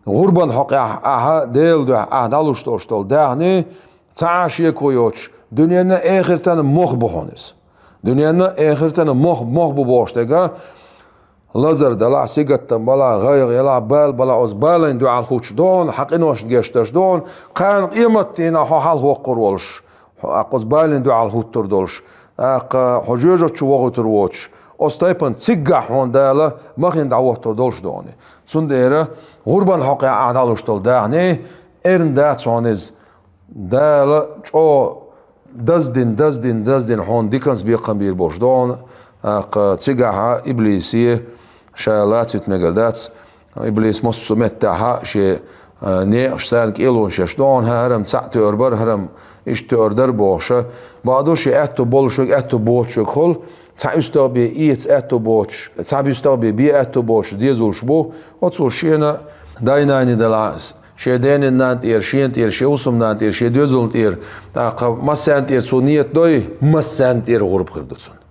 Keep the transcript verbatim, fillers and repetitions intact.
ГӀурбан хьокъехь ахьа Делан дуьхьа ахьа дӀалуш долуш долу даьхни, цхьа а шеко йоцуш, дуьненна а, эхартана а мох бу хьуна иза. Дуьненна а, эхартана а мох, мох бу бохуш дерг, лазар далахь, сингаттам балахь, гӀайгӀа ялахь, бала балахь, оцу балийн дуьхьал хӀуттуш ду хьуна, хьан къиношна гечдеш ду хьуна, кхана къематдийнахь хьо хьалхавоккхур волуш, хьо, тӀаккха оцу балийн дуьхьал хӀуттур долуш, тӀаккха хьо жоьжахати чу вохуьйтур воцуш, оцу тайпана циггахь хьуна Дала махана дӀахӀоттур долуш ду хьуна. Цундела гӀурбан хьокъехь ахьа дӀалуш долу даьхни, эрна дац хьуна иза. Дала чӀогӀа даздина, даздина, даздина хьуна диканца бекхам бийр болуш ду хьуна, тӀаккха цигахь иблисе ша лацита мегар дац. Иблис массо а меттехь шен, а, некъаш царна кӀелонаш еш ду хьуна, хӀара-м цхьаъ тоьар бара, хӀара-м иштта тоьар дара бохуш. Бакъду, шен аьтто боллушверг, аьтто боцушверг хуьлу, цхьа уьстагӀ бен эца аьтто боцуш, цхьа уьстагӀ бен бен аьтто боцуш дезалш бу, оцо шена дай-нанна делахь, шен ден-нанна тӀера, шена тӀера, шен хӀусамнанна тӀера, шен доьзална тӀера, тӀаккха массарна тӀера цо нийят дой, массарна тӀера гӀурба хир ду цунна.